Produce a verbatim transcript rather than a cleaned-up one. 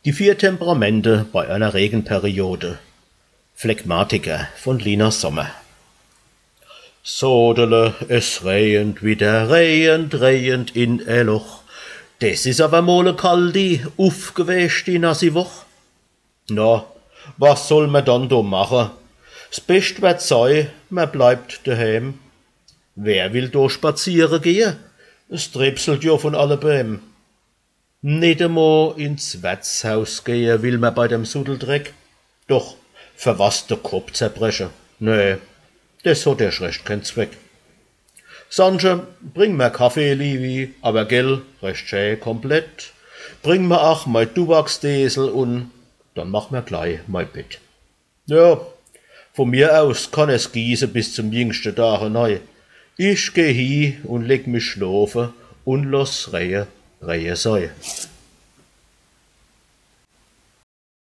Die vier Temperamente bei einer Regenperiode. Phlegmatiker von Lina Sommer. Sodele, es rehent wieder, rehent, rehent in e Loch. Des is awer mol e kaldi, uffgewäschte, nassi Woch. Na, was soll mer dann do mache? S Bescht werd sei, mer bleibt deheem. Wer will do spaziere gehe? S drepselt jo von alle Bääm. Net emol ins Wertshaus gehe will mer bei dem Suddeldreck. Doch, fer was de Kopp zerbreche? Nee, des hot erscht recht keen Zweck. Sannche, bring mer Kaffee, Liewi, awer gell, recht schä komplett. Bring mer ach mei Duwaksdeesel un dann mach mer glei mei Bett. Ja, von mir aus kann es gieße bis zum jüngschte Dag nei. Ich geh hi un leg mich schlofe un loss Rehe, Rehe sei.